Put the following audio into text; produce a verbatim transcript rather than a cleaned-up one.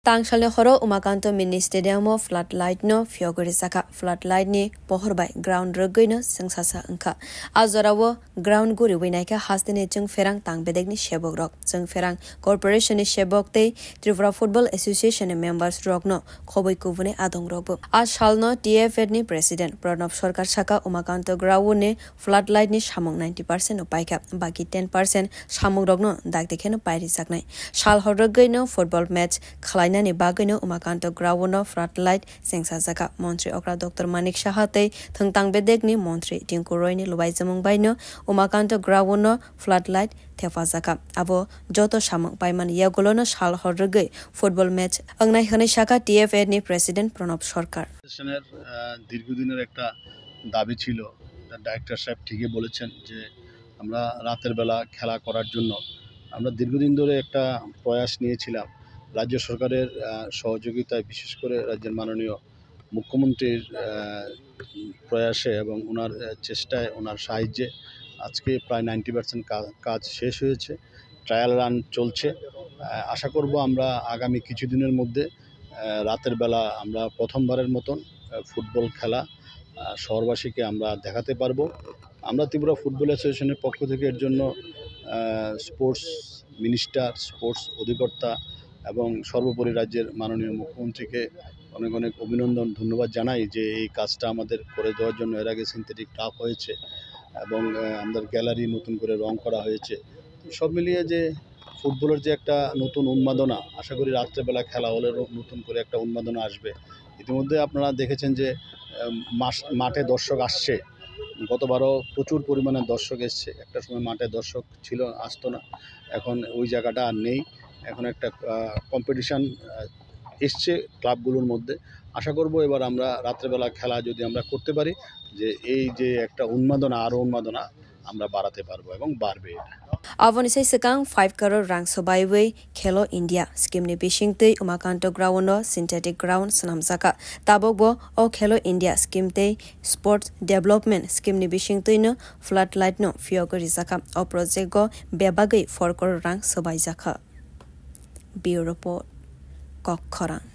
Tangsalni horo Umakanto Mini Stadium o floodlight no phiyogwi rijak kha. Floodlight ni pohor bai ground rwgwi no chwngsasa wngkha. A jora o ground guriwi naikha hasteni chwngpherang tang bedekni sebok rok, chwngpherang corporation ni sebok tei Tripura Football Association ni members rok no khobwi kubuni adong rok bo. A sal no T F A ni president Pranab Sarkar saka Umakanto ground ni floodlight ni samung ninety percent no paikha, baki ten percent samung rokno dakti kheno pairijaknai. Sal horrogwi no football match khwlainani bagwi no Umakanto ground no floodlight chengsajakha. Montri okra Doctor Manik Saha tei thwngtang bedekni montri Tinku Roy ni lubaijamung bai no Umakanto ground no floodlight thepajakha. Abo joto samung paimani yagulo no sal horrogwi football match wngnai hwnwi saka T F A ni president Pranab Sarkar. সেশনের, আহ, দীর্ঘদিনের একটা দাবি ছিল। ডাইরেক্টর সাহেব ঠিকই বলেছেন যে আমরা রাতের বেলা খেলা করার জন্য আমরা দীর্ঘদিন ধরে একটা প্রয়াস নিয়েছিলাম। রাজ্য সরকারের, আহ, সহযোগিতায়, বিশেষ করে রাজ্যের মাননীয় মুখ্যমন্ত্রীর, আহ, প্রয়াসে এবং ওনার, আহ, চেষ্টায়, ওনার সাহায্যে আজকে প্রায় নাইনটি পার্সেন্ট কা-, কাজ শেষ হয়েছে। ট্রায়াল রান চলছে। আহ, আশা করব আমরা আগামী কিছুদিনের মধ্যে, আহ, রাতের বেলা আমরা প্রথমবারের মতন, আহ, ফুটবল খেলা, আহ, শহরবাসীকে আমরা দেখাতে পারবো। আমরা ত্রিপুরা ফুটবল অ্যাসোসিয়েশনের পক্ষ থেকে এর জন্য, আহ, স্পোর্টস মিনিস্টার, স্পোর্টস অধিকর্তা এবং সর্বোপরি রাজ্যের মাননীয় মুখ্যমন্ত্রীকে অনেক অনেক অভিনন্দন, ধন্যবাদ জানাই যে এই কাজটা আমাদের করে দেওয়ার জন্য। এর আগে সিনথেটিক টার্ফ হয়েছে এবং, আহ, আমাদের গ্যালারি নতুন করে রং করা হয়েছে। সব মিলিয়ে যে ফুটবলের যে একটা নতুন উন্মাদনা, আশা করি রাত্রেবেলা খেলা হলে র-, নতুন করে একটা উন্মাদনা আসবে। ইতিমধ্যে আপনারা দেখেছেন যে, আহ, মাস-, মাঠে দর্শক আসছে। গতবারও প্রচুর পরিমাণে দর্শক এসছে। একটা সময় মাঠে দর্শক ছিল, আসতো না, এখন ওই জায়গাটা আর নেই। এখন একটা, আহ, কম্পিটিশন, আহ, এসছে ক্লাবগুলোর মধ্যে। আশা করব এবার আমরা রাত্রেবেলা খেলা যদি আমরা করতে পারি, যে এই যে একটা উন্মাদনা, আরও উন্মাদনা আমরা বাড়াতে পারবো এবং বাড়বে এটা। Aboni sai swkang five crore rang swbaiwi Khelo India scheme ni bisingtwi Umakanto ground o synthetic ground swnamjakha. Tabukbo o Khelo India scheme tei Sports Development Scheme ni bisingtwino floodlight no phiyogwi rijakha. O project o bebagwi four crore rang swbaijakha. Bureau Report, Kokkhorang.